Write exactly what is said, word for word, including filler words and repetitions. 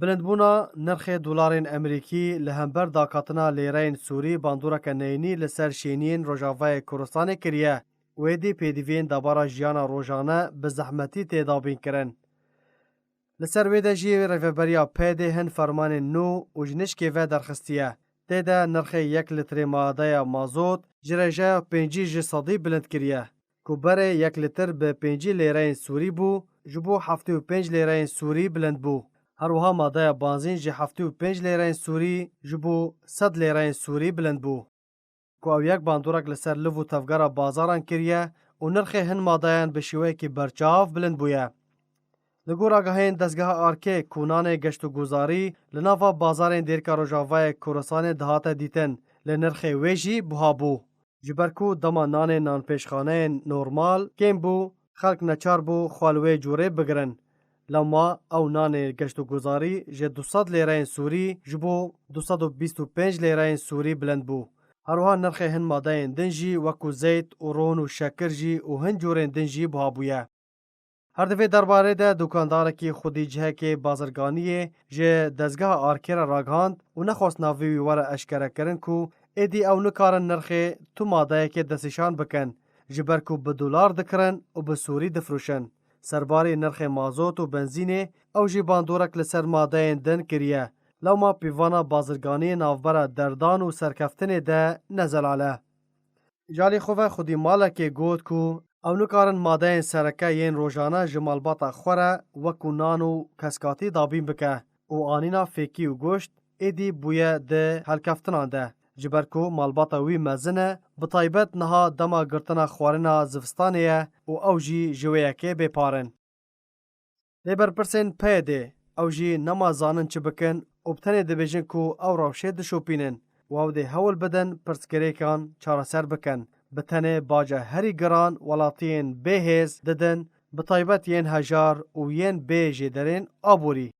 Bilindbûna nirxê dolarên Emerîkî li hember dakatina lêreyên Sûrî bandoreke neyînî li ser şêniyên Rojavayê Kurdistanê kiriye û êdî pêdiviyên debara jiyana rojane bi zehmetî tê dabînkirin. Li ser wê de jî Rêveberiya P D hin fermanên nû û ji nişkê ve derxistiye. Tê de nirxê yek litrê madeya mazot ji rêjeya pêncî ji sedî bilind kiriye, ku berê yek litr bi pêncî lêreyên Sûrî bû, ji bo heftê û pênc lêreyên Sûrî bilind bû. Her wiha madeya banzîn ji heftê û pênc lêreyên Sûrî ji bo sed lêreyên Sûrî bilind bû. Ku ew yek bandorek li ser liv û tevgera bazaran kiriye û nirxê hin madeyan bi şêweyekî berçav bilind bûye. Li gor agahiyên dezgeha Arkê, ku nanê geştgozarî li nava bazarên Dêrika Rojavayê Kurdistanê dihate dîtin, lê nirxê wê jî buha bû. Ji ber ku dema nanê nanpêşxaneyên normal kêm bû, xelk neçar bû xwe li wê corê bigirin. Lewma ew nanê geştgozarî ji du sed lêreyên Sûrî ji bo du sed û bîst û pênc lêreyên Sûrî bilind bû. Her wiha nirxê hin madeyên din jî, wekû zeyt û ron û şekir jî û hin corên din jî buha bûye. Her di vê derbarê de dukandarekî xwedî cihekê bazirganiyê ji dezgeha Arkê re ragihand û nexwest navê wî were eşkerekirin ku êdî ew nikarin nirxê tu madeyekê destnîşan bikin, ji ber ku bi dolar dikirin û bi Sûrî difroşin. Serbarî nirxê mazot û benzînê, ew jî bandorek li ser madeyên din kiriye. Lewma pîvana bazirganiyê navbera derdan û serkeftinê de ne zelal e. Ji alî xwe ve xwedî malekê got ku ew nikarin madeyên sereke yên rojane ji malbata xwe re wekû nan û keskatî dabîn bike û anîna fêkî û goşt êdî bûye di helkeftinan de. Ji ber ku malbata wî mezin e, bi taybet niha dema girtina xwarina zivistanê ye û ew jî ji wê yekê bê par in. Lê berpirsên P D ew jî nema zanin çi bikin û bi tenê dibêjin ku ew rewşê dişopînin û ew dê hewl bidin pirsgirêkan çareser bikin. Bi tenê baca herî giran welatiyên bêhêz didin, bi taybet yên hejar û yên bê jêderên aborî.